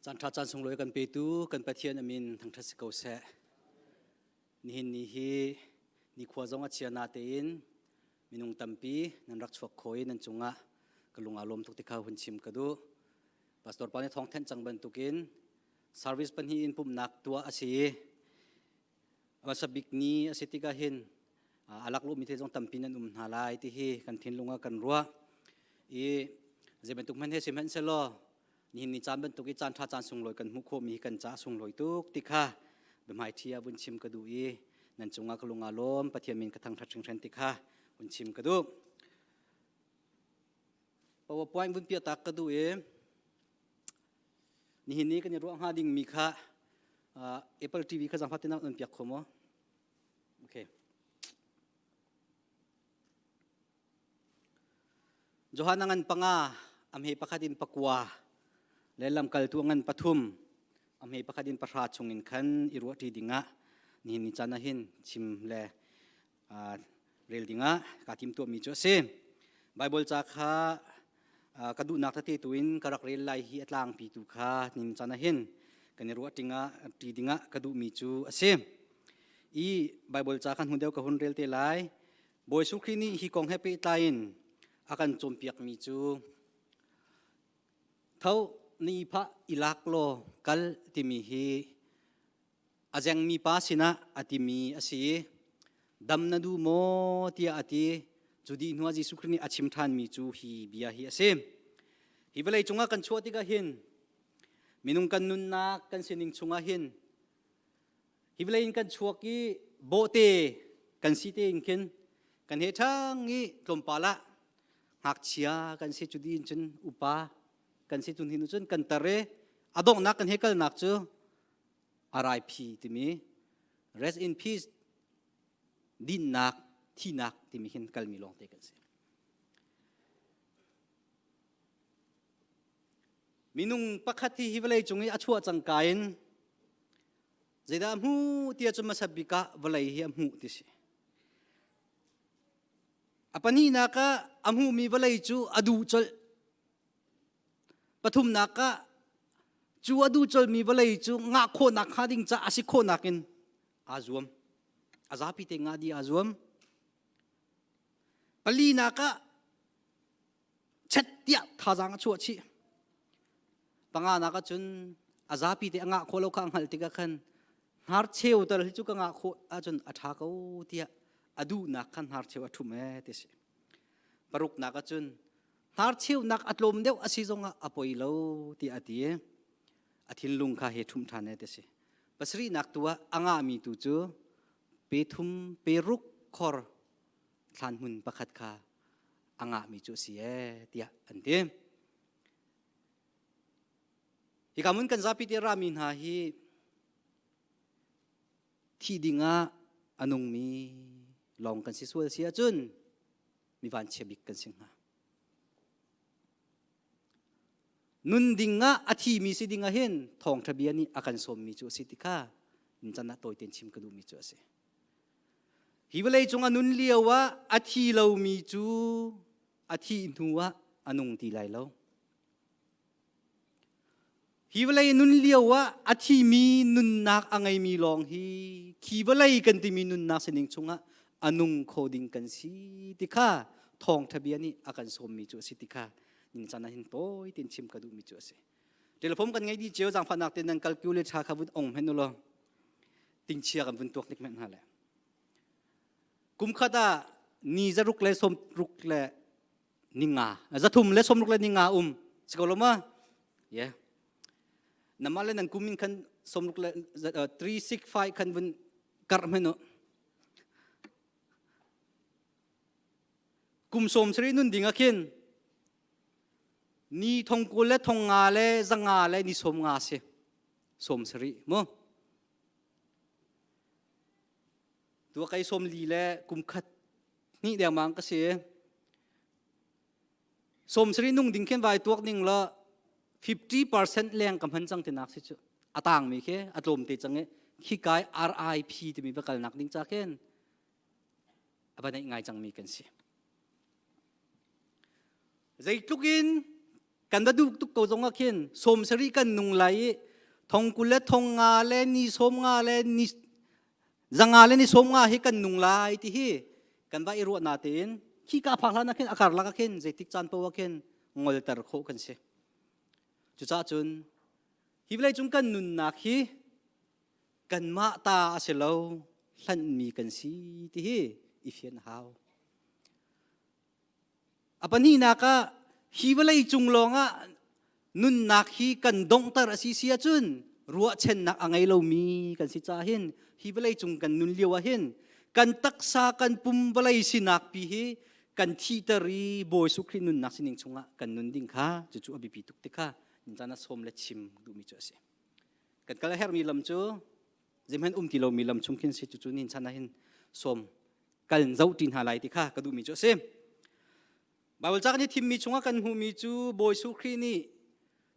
Caan ṭha caan sunglawi kan petu kan Pathian amin thangṭhat si ko seh. Nihin ni hi nikhua zong a chia natein minung tampi nan rak chuak kho i nan cungah ka lung aa lawm tuk ti kha hun chim ka duh. Pastor pa nih thawng thanh cang bantukin service pahnih in pumhnak tuah a si i hmasa bik ni a si tikah hin a laklawhmi thil zong tampi nan um hna lai ti hi kan thinlung ah kan ruah i zei bantuk hmanh he si hmanh selaw nihin ni caan bantuk i caan ṭha caan sunglawi kan hmuh khawhmi hi kan caah sunglawi tuk ti kha biahmaiṭhi ah vun chim ka duh i nan cungah ka lung aa lawm Pathian min ka thangṭhat hringhran ti kha vun chim ka duh. PowerPoint vun piah tak ka duh i nihin ni kan i ruah hnga dingmi kha Apple TV kha zaangfah tein nan piak kho maw? Okay. Johan a ngan panga, a hme pakhat in pakua, le lamkaltu a ngan pathum, a hme pakhat in pahra chungin khan i ruahṭi dingah nihin ni caan ah hin chim le rel dingah kaa timtuahmi cu a si. Baibal ca kha ka duhnak tete tu in ka rak rel lai hi a tlangpi tu kha nihin caan ah hin kan i ruah ṭi dingah ka duhmi cu a si. I Baibal ca kha hnu deuh ka hun rel te lai. Bawi Jesuh Khrih nih hi kong he pehtlai in a kan cawnpiakmi cu tho ni phah i lak law kal timi hi a zengmi pa sinah a timi a si i dam na duh maw tiah a ti. Cu dih hnuah Jesuh Khrih nih a chim ṭhanmi cu hi bia hi a si. Hi vawlei cungah kan chuah tikah hin minung kan nunnak kan sining chungah hin Hi vawlei in kan chuak i bawhte kan si tein khin kan he ṭhang i tlawmpal ah ngakchia kan si cu din cun upa kan si tun hin cun kan tar i a donghnak kan he kalnak cu RIP timi rest in peace dinnak thinak timi hin kalmi lawngte kan si. Minung pakhat hi hi vawlei cung i a chuah cangka in Zeidah a hmuh ti ahcun hmasa bik ah vawlei hi a hmuh ti si. A pahnihnak ah a hmuhmi vawlei cu a duh colh. Pathumnak ah cu a duh colhmi vawlei cu ngah khawhnak hnga ding ca a si khawhnak in aa zuam. A zapi te ngah dih aa zuam. Palinak ah chet tiah thazaang a chuah chih. Panganak ahcun a zapi te a ngah khawh lo kha a hngalh tikah khan hnarcheu tal hi cu ka ngah khawh ahcun a ṭha ko tiah a duhnak khan hnarcheu a ṭhum ee ti si. Paruknak ahcun hnarcheunak a tlawm deuh a si zongah a poi lo tiah a ti i a thinlung kha he ṭhumh ṭhan ee ti si. Pasarihnak tu ah a ngahmi tu cu pe thum pe ruk khor thlan hmun pakhat kha a ngahmi cu a si ee tiah an ti. Hika mun kan zapi te rami hna hi thi dingah a nungmi lawng kan si sual si ahcun mi vanchia bik kan si hnga. Nun dingah a thimi si dingah hin thawngṭha bia nih a kan sawmmi cu a si ti kha can ah tawi tein chim ka duhmi cu a si. Hi vawlei cung a nun lio ah a thi lomi cu a thih hnu ah a nung ti lai lo. Hi vawlei nun lio ah a thimi nunnak a ngeimi lawng hi khi vawlei kan timi nunnak sining chungah a nung kho ding kan si ti kha thawngṭha bia nih a kan sawmmi cu a si ti kha ningcang ah hin tawi tein chim ka duhmi cu a si. Telephone kan ngei dih cio zaangfahnak tein nan calculator kha vun ong hmenh u law tingchia kan vun tuak nik hmenh hna le. Kum khat ah ni zaruk le sawm ruk le ninga zathum le sawmruk le ninga um si ko lo ma yeah nama le nan kum in khan sawmruk le 3 6 5 khan vun kar menu kum sawm sari nun ding ah khin ni thong kul le thong nga le zanga le ni sawm nga si sawm sari mu tua kai sawm li le kum khat hnih dengmang ka si. Sawm sari nung ding khin vai tuak ning la 50% leng ka hman cang tinak si cu. A tang mi khi a tlawm te cang i khi kai RIP timi va kalnak ding cha khin a va neih ngai cang mi kan si. Zeitluk in. Kan va duh tuk ko zong ah khin sawm sarih kan nung lai i thong kul le thong nga le ni sawm nga le ni zanga le ni sawm nga hi kan nung lai ti hi kan va i ruah na tein khi ka phak hlan ah khin a karlak ah khin zeitik caan paoh ah khin ngolter khawh kan si. Cucaah cun hi vawlei cung kan nunnak hi kanmah ta a si lo hlanhmi kan si ti hi i fian a hau. A pahnihnak ah hi vawlei cung lawngah nunnak hi kan donghter a si si ahcun ruahchannak a ngei lomi kan si caah hin hi vawlei cung kan nun lio ah hin kan taksa kan pum vawlei sinak pi hi kan thihter i Bawi Jesuh Khrih nunnak sining chungah kan nun ding kha cucu a biapi tuk ti kha caan ah sawm le chim duhmi cu a si. Kan kal a herhmi lam cu zeihmanh um ti lomi lam chung khin si cucu nin chan ah hin sawm kal zoh ṭi hna lai ti kha ka duhmi cu a si. Baibal ca kan i thimmi chungah kan hmuhmi cu Bawi Jesuh Khrih nih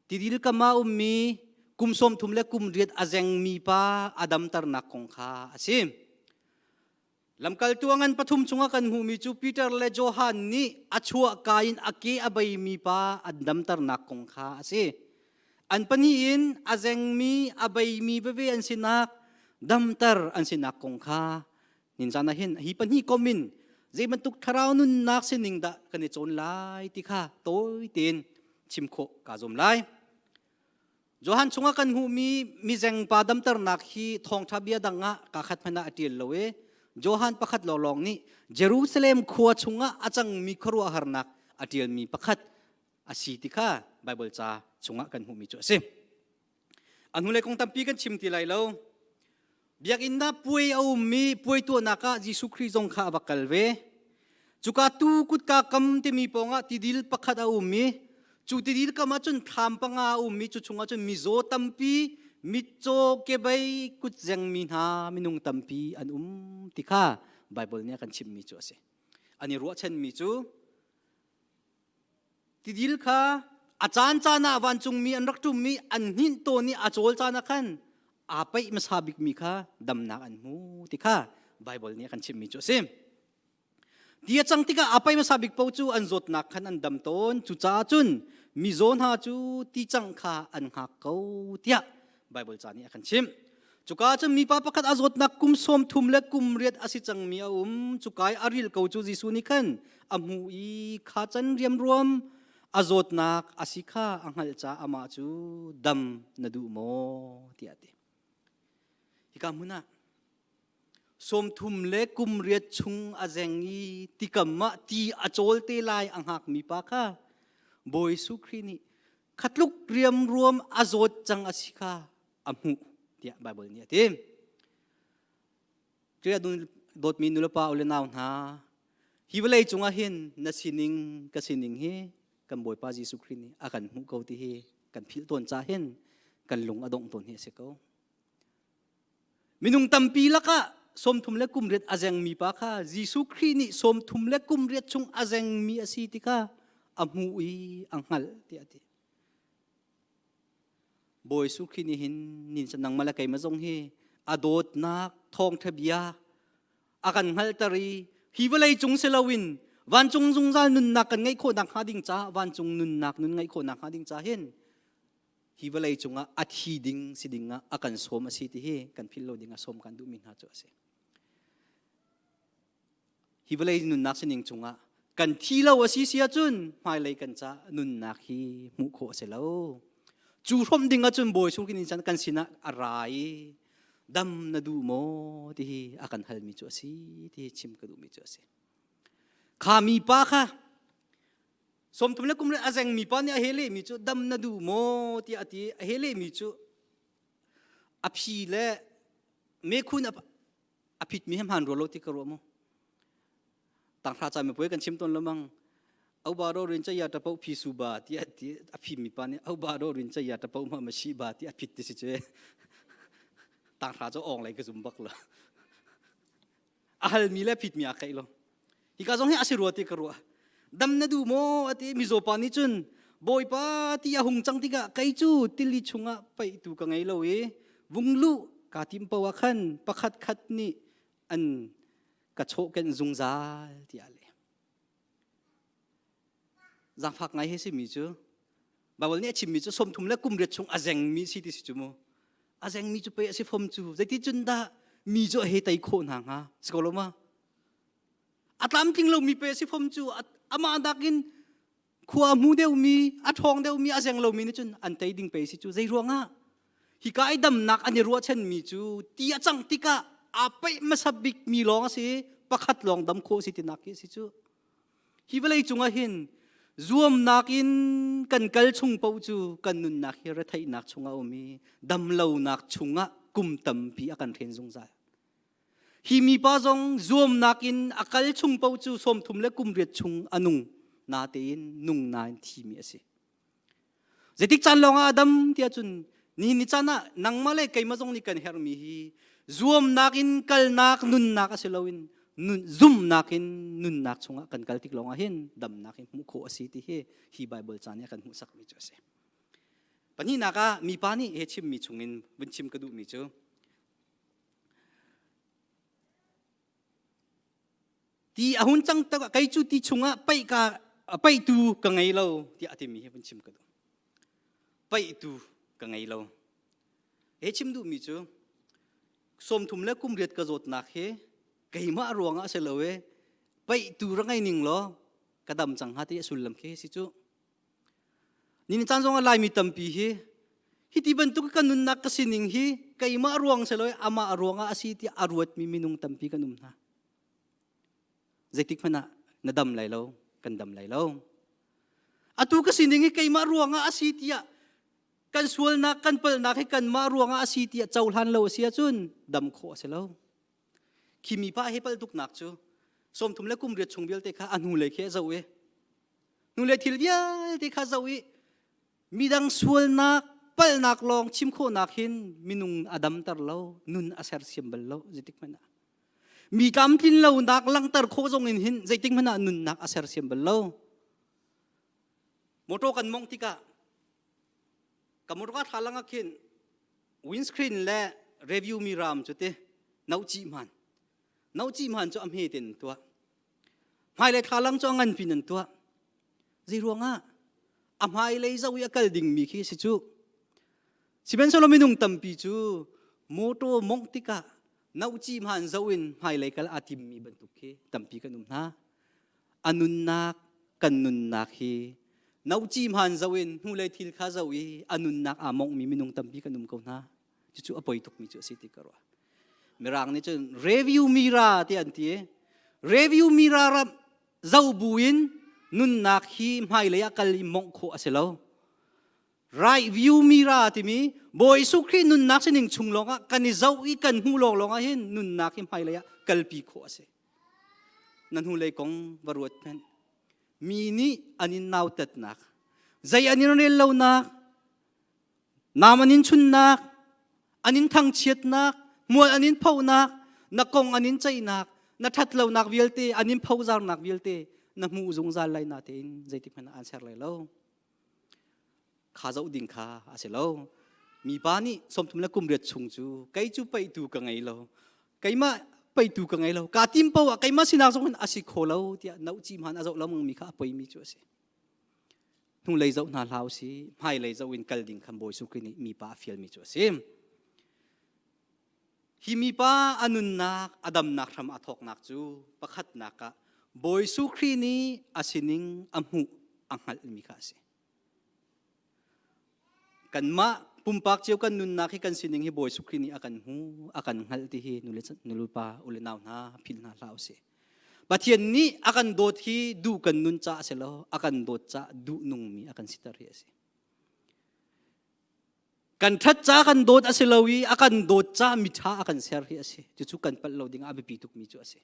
tidil kam ah ummi kum sawm thum le kum riat a zengmi pa a damternak kong kha a si. Lamkaltu a ngan pathum chungah kan hmuhmi cu Peter le Johan nih a chuahka in a ke a beimi pa an damternak kong kha a si. An pahnih in a zengmi, a beimi veve an sinak, damter an sinak kong kha ninzan ah hin hi pahnih kom in zei bantuk thlarau nunnak sining dah kan i cawn lai ti kha tawi tein chim khawh kaa zuam lai. Johan chungah kan hmuhmi mizeng pa damternak hi thawngṭha bia dang ah kaa khat hmanh ah a ṭial lo i Johan pakhat lawnglawng nih Jerusalem khua chungah a cangmi khuaruahharnak a ṭialmi pakhat a si ti kha Baibal ca chungah kan hmuhmi cu a si. A hnulei kong tampi kan chim ti lai lo. Biakinn ah puai a ummi puai tuahnak ah Jesuh Khrih zong kha a va kal ve. Cuka tu kutka kam timi pawngah tidil pakhat a um i cu tidil kam ah cun thlam panga a um i cu chungah cun mizaw tampi, mitcaw, kebei, kutzengmi hna minung tampi an um ti kha Baibal nih a kan chimhmi cu a si. An i ruahchanmi cu Tidil kha a caancaan ah vancungmi an rak ṭum i an hninh tawn i a cawl caan ah khan aa paih hmasa bikmi kha damnak an hmu ti kha Baibal nih a kan chimhmi cu a si. Ti a cang tikah aa paih hmasa bik paoh cu an zawtnak khan an dam tawn. Cucaah cun mizaw hna cu ti cang kha an hngak ko tiah Baibal ca nih a kan chimh. Cuka ah cun mipa pakhat a zawtnak kum sawm thum le kum riat a si cangmi a um. Cuka i a ril ko cu Jesuh nih khan a hmuh i kha can riamruam a zawtnak a si kha a hngalh caah amah cu dam na duh maw tiah a ti. Hika hmun ah sawm thum le kum riat chung a zeng i tikam ah ti a cawl te lai a hngakmi pa kha Bawi Jesuh Khrih nih khatluk riamruam a zawt cang a si kha a hmuh tiah Baibal nih a ti. Ṭia dawtmi nulepa u le nau hna, hi vawlei cungah hin na sining ka sining hi kan Bawipa Jesuh Khrih nih a kan hmuh ko ti hi kan philh tawn ca hin kan lung a dongh tawn hi a si ko. Minung tampi lakah sawmthum le kum riat a zengmi pa kha Jesuh Khrih nih sawmthum le kum riat chung a zengmi a si ti kha a hmuh i a hngalh tiah a ti. Bawi Jesuh Khrih nih hin nin nangmah le keimah zong hi a dawtnak thawngṭha bia a kan hngalhter i hi vawlei cung si loin vancung zungzal nunnak kan ngeih khawhnak hnga ding caah vancung nunnak nun ngeih khawhnak hnga ding caah hin hi vawlei cungah a thi ding si ding ah a kan sawm a si ti hi kan philh lo ding ah sawm kan duhmi hna cu a si. Hi vawlei nunnak sining cungah kan thi lo a si si ahcun hmailei kan ca nunnak hi hmuh khawh a si lo. Cu hrawmh ding ahcun Bawi Jesuh Khrih nih kan sinah a ra i dam na duh maw ti hi a kan halmi cu a si ti hi chim ka duhmi cu a si. Kha mipa kha sawmthum le kum le a zengmi pa nih a he lehmi cu dam na duh maw tiah a ti a he lehmi cu a phi le mekhun a phitmi he hmaan rua lo ti ka ruah mu tanghra ca mipui kan chim tawn lamang au ba ro rin chaya ta pau phi su ba ti a ti a phimi pa nih au ba ro rin chaya ta pau ma ma shi ba ti a phit ti si che tanghra cu ong lai ka zum bak lo a halmi le phitmi a khaih lo Hika zong hi a si rua ti ka ruah. Dam na duh maw a ti mizaw pa nih cun Bawipa ti a hung cang tikah kei cu tili chungah paihtu ka ngei lo i vung luh kaa tim paoh ah khan pakhat khat nih an ka chawhkenh zungzal tiah a leh. Zaangfak ngai he simi cu. Baibal nih a chimmi cu 30 le kum riat chung a zengmi si ti si cu mu. A zengmi cu pei a si fom cu. Zeiti cun dah mi cu a hei tei khawh hna hnga? Si ko lo ma? A tlamtling lomi pe a si fom cu amah nakin khua a hmu deuhmi, a ṭhawng deuhmi, a zeng lomi nih cun an tei ding pei si cu. Zei ruangah? Hika i damnak an i ruahchanmi cu ti a cang tikah aa paih hmasa bikmi lawng a si, pakhat lawng dam khawh si tinak khi a si cu. Hi vawlei cungah hin zuamnak in kan kal chung paoh cu kan nunnak hi retheihnak chungah a um i damlonak chungah kum tampi a kan hren zungzal. Hi mipa zong zuamnak in a kal chung paoh cu 30 le kum riat chung a nung natein nung nain thimi a si. Zeitik caan lawngah a dam tiah cun nihin ni caan ah nangmah le keimah zong nih kan herhmi hi zuamnak in kalnak nunnak a si loin nun, zumnak in nunnak chungah kan kal tik lawngah hin damnak hi hmuh khawh a si ti hi hi Bible ca nih a kan hmuhsakmi cu a si. Pahnihnak ah mipa nih he chimmi chungin vun chim ka duhmi cu Ti a hun cang tak kei cu ti chungah paih ka paihtu ka ngei lo tiah a timi hi vun chim ka duh. Paihtu ka ngei lo. He chim duhmi cu 30 le kum riat ka zawtnak hi keimah ruangah a si lo e paihtu ra ngei ning law ka dam cang hnga ti a sullam khi si cu. Ni caan zong ah Laimi tampi hi hiti bantuk kan nunnak ka sining hi keimah ruang si lo amah ruangah a si tiah a ruatmi minung tampi kan um hna. Zeitik hmanh ah na dam lai lo, kan dam lai lo. Atu ka sining hi keimah ruangah a si tiah kan sualnak kan palhnak hi kanmah ruangah a si tiah cohlan lo a si ahcun dam khawh a si lo. Khi mipa he pal tuknak cu 30 le kum riat chung vialte kha a hnulei khi a zoh i hnulei thil vialte kha zoh i midang sualnak palhnak lawng chim khawhnak hin minung a damter lo nun a sersiam bal lo zeitik hmanh ah mi tlamtlin lonak langhter khawh zong in hin zeitik hmanh ah nunnak a sersiam bal lo motor kan mongh tikah ka motor ka thla lang ah khin windscreen le review mi ram cu ti nauci hman nauci hman cu a hme ten tuah Hmailei thlalang cu a nganpi nan tuah. Zei ruangah? A hmailei zoh i a kal dingmi khi si cu. Sihmanhsehlaw minung tampi cu mawtaw mongh tikah nauci hmaan zoh in hmailei kal aa timmi bantuk khi tampi kan um hna. A nunnak kan nunnak hi nauci hmaan zoh in hnulei thil kha zoh i a nunnak aa monghmi minung tampi kan um ko hna. Cucu a poi tukmi cu a si ti ka ruah. Mirang nih cun review mira ti an ti. Review mira ram zo buin nunnak hi hmailei ah kal i mongh khawh a si lo. Right view mira timi Bawi Jesuh Khrih nunnak sining chung lawngah kan i zoh i kan hmuh lawng lawng ah hin nunnak hi hmailei ah kalpi khawh a si. Na hnulei kong va ruat hmanh. Mi nih an in nautatnak, zei an in rel lonak, Nam an in chunnak, an in thangchiatnak, mual an in phonak, na kong an in ceihnak, na ṭhatlonak vialte, an in phozarnak vialte na hmuh zungzal lai na tein zeitik hmanh ah an ser lai lo. Kha zoh ding kha a si lo. Mipa nih 30 le kum riat chung cu kei cu paihtu ka ngei lo. Keimah paihtu ka ngei lo. Kaa tim paoh ah keimah sinak zong hin a si kho lo tiah nauci hman a zoh lo mi kha a poimi cu a si. Hnulei zoh hna hlah usih, hmailei zoh in kal ding khan Bawi Jesuh Khrih nih mipa a fialmi cu a si. Hi mipa a nunnak, a damnak hram a thawknak cu pakhatnak ah Bawi Jesuh Khrih nih a sining a hmuh, a hngalhmi kha a si. Kanmah pumpak cio kan nunnak hi kan sining hi Bawi Jesuh Khrih nih a kan hmu, a kan hngalh ti hi nulepa u le nau hna philh hna hlah usih. Pathian nih a kan dawt hi duh kan nun ca a si lo, a kan dawt ca duh nungmi a kan siter hi a si. Kan ṭhat ca kan dawt a si lo i a kan dawt ca miṭha a kan ser hi a si. Cucu kan palh lo ding ah a biapi tukmi cu a si.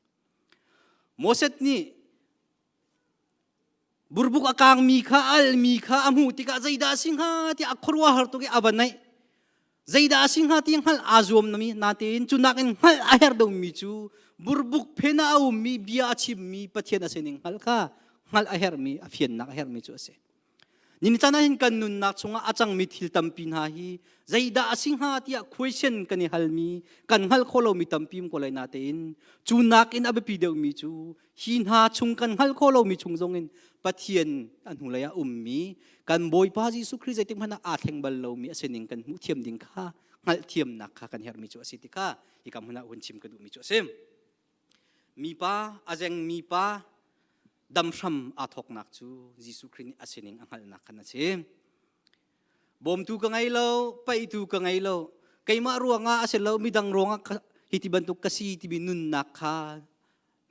Moses nih Burbuk a kangmi kha a almi kha a hmuh tikah zeidah a si hnga tiah a khuaruahhar tuk i a va naih. Zeidah a si hnga ti hngalh aa zuam nami natein cu nakin hngalh a herh deuhmi cu burbuk phen ah a ummi bia a chimmi Pathian a sining hngalh kha hngalh a herhmi a fiannak a herhmi cu a si. Nin caan ah hin kan nunnak chungah a cangmi thil tampi hna hi zeidah a si hnga tiah question kan i halmi kan hngalh khawh lomi tampi um ko lai natein cu nakin a biapi deuhmi cu hi hna chung kan hngalh khawh lomi chung zongin Pathian a hnulei ah ummi kan Bawipa Jesuh Khrih zeitik hmanh ah aa thleng bal lomi a sining kan hmuh thiam ding kha hngalhthiamnak kha kan herhmi cu a si ti kha hika hmun ah hun chim ka duhmi cu a si. Mipa a zeng mipa dam hram aa thawknak cu Jesuh Khrih nih a sining a hngalhnak khan a si. Bawmtu ka ngei lo, paihtu ka ngei lo, keimah ruangah a si lo, midang ruangah hi ti bantuk ka si timi nunnak kha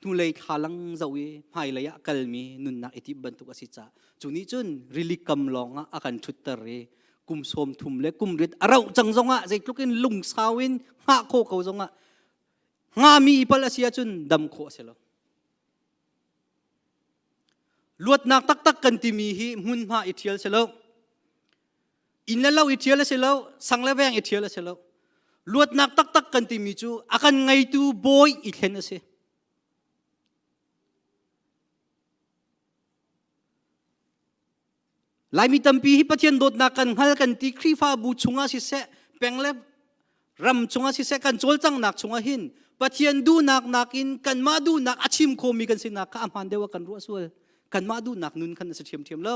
hnulei thlalang zoh i hmailei ah kalmi nunnak i timh bantuk a si caah cu nih cun rili kam lawngah a kan ṭhutter i kum 30 le kum riat a rauh cang zongah zeitluk in lungsau in hngah khawh ko zongah ngami i pal a si ahcun dam khawh a si lo. Luatnak taktak kan timi hi hmunhma i ṭhial si lo. Inn le lo i ṭhial a si lo, sang le veng i ṭhial a si lo. Luatnak taktak kan timi cu a kan ngeitu bawi i thlen a si. Laimi tampi hi Pathian dawtnak kan hngal kan ti Khrihfabu chungah siseh, peng le ram chungah siseh kan cawlcanghnak chungah hin Pathian duhnak nakin kanmah duhnak a chim khomi kan sinak kha a hmaan deuh ah kan ruah sual. Kanmah duhnak nun khan a si ṭhiamṭhiam lo.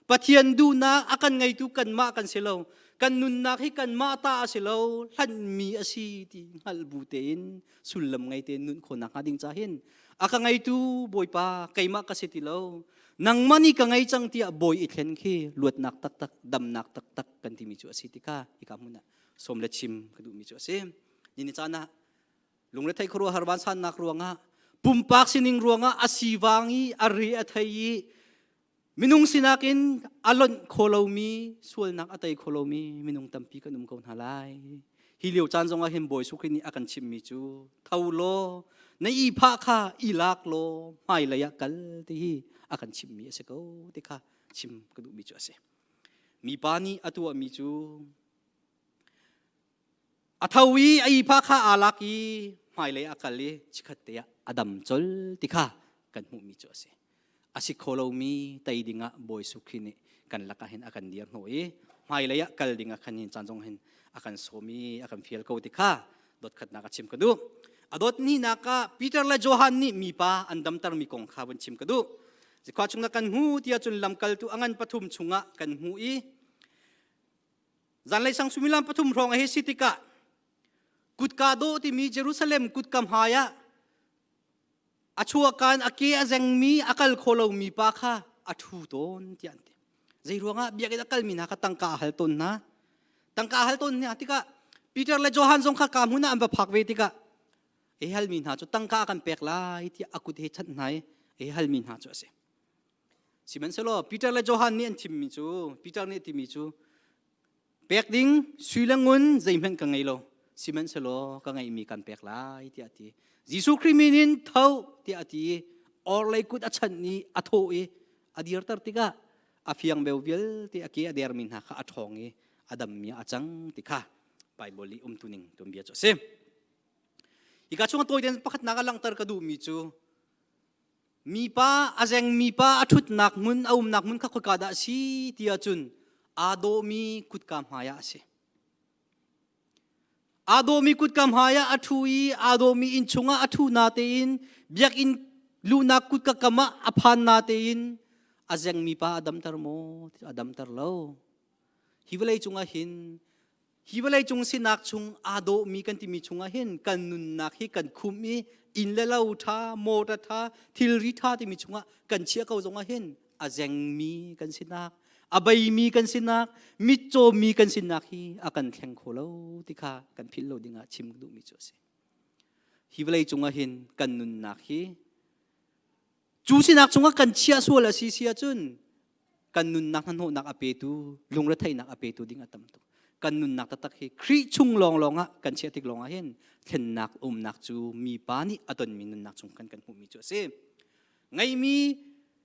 Pathian duhnak a kan ngeitu kanmah kan si lo. Kan nunnak hi kanmah ta a si lo, hlanhmi a si ti hngalh bu tein sullam ngei tein nun khawhnak hnga ding ca hin a ka ngeitu Bawipa keimah ka si ti lo. Nangmah nih ka ngei cang tiah bawi i thlen khi luatnak taktak, damnak taktak kan timi cu a si ti kha hika hmun ah sawm le chim ka duhmi cu a si. Ni caan ah lungrethei khuaruahhar vansannak ruangah pumpak sining ruangah a sivang i a ri a thei i minung sinak in a lonh kho lomi sualnak a tei kho lomi minung tampi kan um ko hna lai. Hi lio caan zongah hin Bawi Jesuh Khrih nih a kan chimhmi cu tho law na ihphah kha i lak law hmailei ah kal ti hi a kan chimhmi a si ko ti kha chim ka duhmi cu a si. Mipa nih a tuahmi cu a tho i a ihphah kha aa lak i hmailei a kal i chikkhat te ah a dam col ti kha kan hmuhmi cu a si. A si kho lomi tei dingah Bawi Jesuh Khrih nih kan lakah hin a kan dir hnawh i hmailei ah kal dingah khan hin caan zong hin a kan sawm i a kan fial ko ti kha dotkhatnak a chim ka duh. A dawt hnihnak ah Peter le Johan nih mipa an damtermi kong kha vun chim ka duh. Zikhua chungah kan hmu tiah cun lamkaltu a ngan pathum chungah kan hmu i zanlei sang suimilam pathum hrawng a hei si tikah kutka dawh timi Jerusalem kutka hmai ah A chuahkan a ke a zengmi a kal kho lomi pa kha a ṭhu tawn tiah an ti. Zei ruangah biakinn a kalmi hna kha tangka a hal tawn hna. Tangka a hal tawn hna tikah Peter le Johan zong kha ka hmun ah an va phak ve tikah ei halmi hna cu tangka a kan pek lai tiah a kut he chanh hna i ei halmi hna cu a si. Sihmanhsehlaw Peter le Johan nih an chimmi cu Peter nih a timi cu Pek ding sui le ngun zeihmanh ka ngei lo, sihmanhsehlaw ka ngeihmi kan pek lai tiah a ti. Jesuh Khrih min in tho tiah a ti i orhlei kut a chanh i a thawh i a dirter tikah a fiang beu vialte a ke a dermi hna kha a ṭhawng i a dammi a cang ti kha Baibal i umtuning tuanbia cu a si. Hika chung a tawitein pakhatnak a langhter ka duhmi cu Mipa a zengmi pa a ṭhutnak hmun a umnak hmun kha khoika dah a si ti ahcun aa dawhmi kutka hmaiah a si. Aa dawhmi kutka hmaiah a ṭhu i aa dawhmi inn chungah a ṭhu natein biakinn luhnak kutka kam ah a phan natein a zengmi pa a damter maw? A damter lo. Hi vawlei cungah hin Hi vawleicung sinak chung aa dawhmi kan timi chungah hin kan nunnak hi kan khumh i inn le lo ṭha, motor ṭha, thilri ṭha timi chungah kan chiah ko zongah hin a zengmi kan sinak, a beimi kan sinak, mitcawmi kan sinak hi a kan thleng kho lo ti kha kan philh lo dingah chim duhmi cu a si. Hi vawlei cungah hin kan nunnak hi Cu sinak chungah kan chiah sual a si si ahcun kan nunnak hnahnawhnak a petu, lungretheihnak a petu ding a tam tuk. Kan nunnak taktak hi Khrih chung lawnglawng ah kan chiah tik lawngah hin thlennak umnak cu mipa nih a tonmi nunnak chung kan kan hmuhmi cu a si. Ngeimi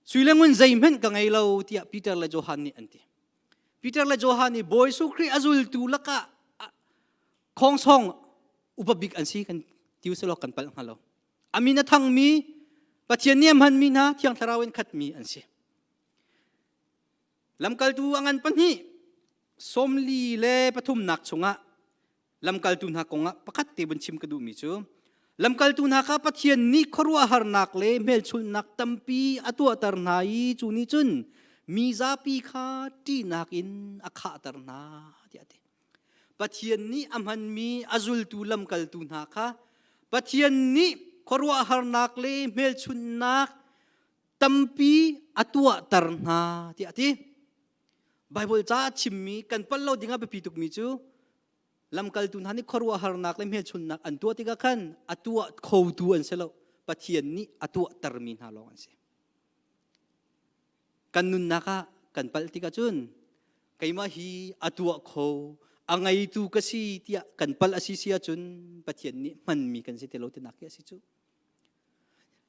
sui le ngun zeihmanh ka ngei lo tiah Peter le Johan nih an ti. Peter le Johan nih Bawi Jesuh Khrih a zultu lakah khongsong upa bik an si kan ti usih kan palh hnga lo. A min a thangmi, Pathian nih a hmanmi hna Thiang Thlarau in khatmi an si. Lamkaltu a ngan pahnih sawmli le pathumnak chungah lamkaltu hna kongah pakhat te vun chim ka duhmi cu lamkaltu hna kha Pathian nih khuaruahharnak le hmelchunhnak tampi a tuahter hna i cu nih cun mi zapi kha ṭihnak in a khahter hna tiah a ti. Pathian nih a hmanmi a zultu lamkaltu hna kha Pathian nih khuaruahharnak le hmelchunhnak tampi a tuahter hna tiah a ti. Baibal ca a chimmi kan palh lo dingah biapi tukmi cu lamkaltu hna nih khuaruahharnak le hmelchunhnak an tuah tikah khan a tuah khotu an si lo. Pathian nih a tuahtermi hna lawng an si. Kan nunnak ah kan palh tikah cun keimah hi a tuah kho a ngeitu ka si tiah kan palh a si si ahcun Pathian nih hmanmi kan si ti lo tinak hi a si cu.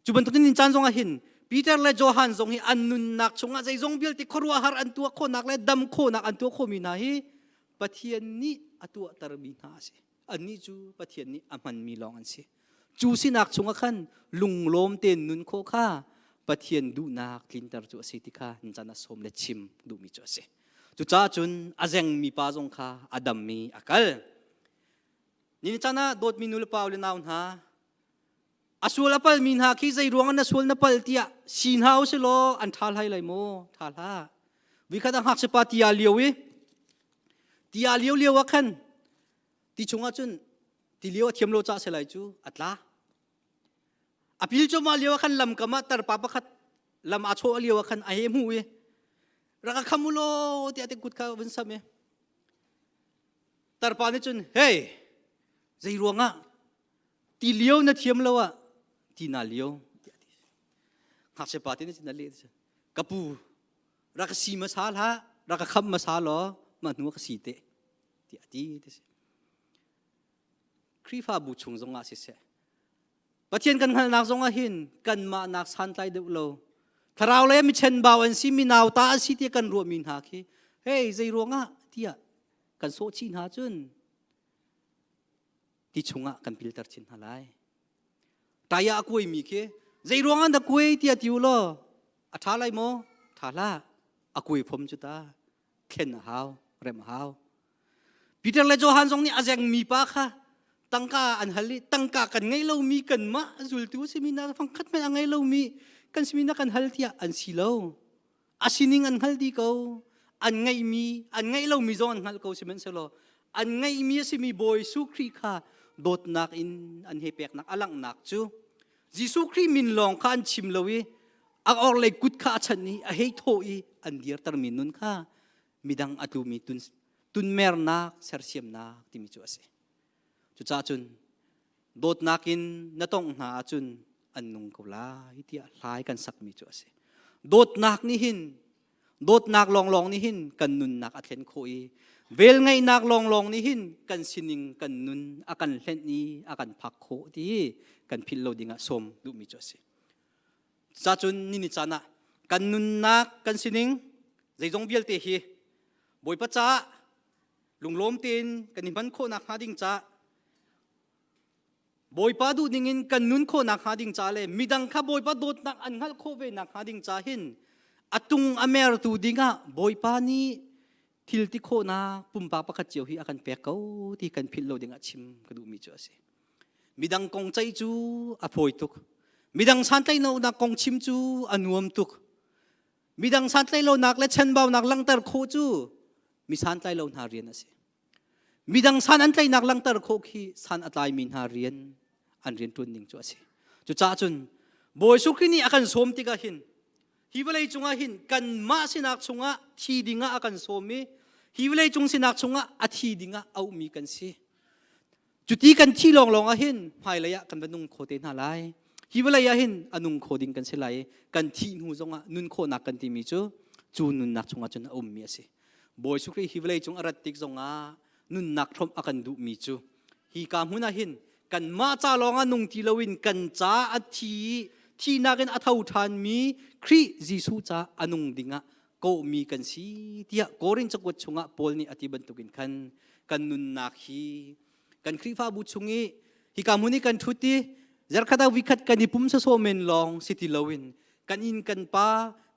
Cu bantukin in caan zongah hin Peter le Johan zong hi an nunnak chungah zeizong vialte khuaruahhar an tuah khawhnak le dam khawhnak an tuah khawhmi hna hi Pathian nih a tuahtermi hna a si. Annih cu Pathian nih a hmanmi lawng an si. Cu sinak chungah khan lunglawm tein nun khawh kha Pathian duhnak tlinter cu a si ti kha nan caan ah sawm le chim duhmi cu a si. Cucaah cun a zengmi pa zong kha a dammi a kal. Ni caan ah dawtmi nu le pa le nau hna A sual a palmi hna khi zei ruangah na sual na pal tiah si hna u si law an ṭha hlai lai maw? Ṭha hlah. Vikhat a ngakchiapa tia lio i tia lio lio ah khan ti chungah cun ti lio a thiam lo cah si lai cu a tla. A pil cuahmah lio ah khan lamkam ah tarpa pakhat lam aa chawh lio ah khan a he hmu i rak ka kham u law tiah te kut kha vun sam i tarpa nih cun hey zei ruangah Ti lio na thiam lo ah ti na lio tiah ti. Ngakchia pa te nih cun a leh ka pu rak ka si hmasa hlah rak ka khamh hmasa law mah hnu ah ka si te tiah a ti ti si. Khrihfabu chung zongah siseh Pathian kan hngalhnak zongah hin kanmah nak santlai deuh lo thlarau le mi chenbau an si mi nauta an si ti kan ruahmi hna khi hei zei ruangah tiah kan sawh chih hna cun ti chungah kan pilter chin hna lai. Taya a kuaimi khi zei ruangah na kuai tiah ti u law a ṭha lai maw? Ṭha hlah. A kuai phom cu ta. Thlen a hau, rem a hau. Peter le Johan zong nih a zengmi pa kha tangka an hal i tangka kan ngei lomi kanmah zultu simi na fangkhat hmanh a ngei lomi kan simi na kan hal tiah an si lo. A sining an hngal dih ko. An ngeihmi, an ngeih lomi zong an hngalh ko sihmanhsehlaw an ngeihmi a simi Bawi Jesuh Khrih kha dawtnak in an he peknak a langhnak cu Jesuh Khrih min lawng kha an chim lo i a orhlei kut kha a chanh i a hei thawh i an dirtermi nun kha midang a tlumi tun tunmernak sersiamnak timi cu a si. Cucaah cun dawtnak in na tongh hna ahcun an nung ko lai tiah hlai kan sakmi cu a si. Dawtnak nih hin dawtnak lawnglawng nih hin kan nunnak a thlen khawh i velngeihnak lawnglawng nih hin kan sining kan nun a kan hlenh i a kan phak khawh ti kan philh lo dingah sawm duhmi cu a si. Cacun nini caan ah kan nunnak kan sining zeizong vialte hi Bawipa caah lunglawm tein kan i hman khawh nakhnga ding caah Bawipa duh dingin kan nun khawh nakhnga ding ca le midang kha Bawipa dawtnak an hngalh khawh ve nakhnga ding ca hin a tung a mertu dingah Bawipa nih thil ti khawhnak pumpak pakhat cio hi a kan pek ko ti kan philh lo dingah chim ka duhmi cu a si. Midang kong ceih cu a fawi tuk. Midang santlaihlonak kong chim cu a nuam tuk. Midang santlaihlonak le chanbaunak langhter khawh cu mi santlailo hna rian a si. Midang san an tlaihnak langhter khawh khi san a tlaimi hna rian an rian ṭuan ning cu a si. Cucaah cun Bawi Jesuh Khrih nih a kan sawm tikah hin hi vawlei cungah hin kanmah sinak chungah thi dingah a kan sawm i hi vawlei cung sinak chungah a thi dingah auhmi kan si. Cuti kan thi lawnglawng ah hin hmailei ah kan va nung kho te hna lai. Hi vawlei ah hin a nung kho ding kan si lai i kan thih hnu zongah nun khawhnak kan timi cu cu nunnak chungah cun a ummi a si. Bawi Jesuh Khrih hi vawlei cung a rat tik zongah nunnak hrawmh a kan duhmi cu hi ka hmun ah hin kanmah ca lawng ah nung ti loin kan ca a thi i thihnak in a tho ṭhanmi Khrih Jesuh ca a nung dingah kawhmi kan si tiah Korin cakuat chungah Paul nih a ti bantukin khan kan nunnak hi kan Khrihfabu chung i hika hmun i kan ṭhut i zarkhat ah vikhat kan i pum sawsawh men lawng si ti loin kan inn kan pa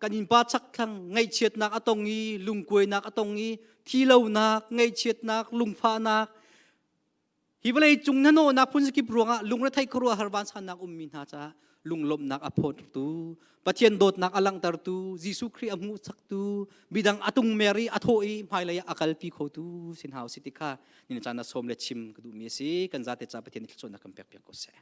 kan innpa chakthlang ngaihchiatnak a tong i lungkuainak a tong i thilonak, ngaihchiatnak, lungfahnak hi vawlei cung hnahnawhnak phun zakip ruangah lungrethei khuaruahhar vansannak ummi hna caah lunglawmhnak a phawttu, Pathian dawtnak a langhtertu, Jesuh Khrih a hmuhsaktu, midang a tungmer i a thawh i hmailei ah a kalpi khotu sin hau si ti kha ni caan ah sawm le chim ka duhmi a si. Kan zate ca Pathian nih thluachuahnak kan pek piak ko seh.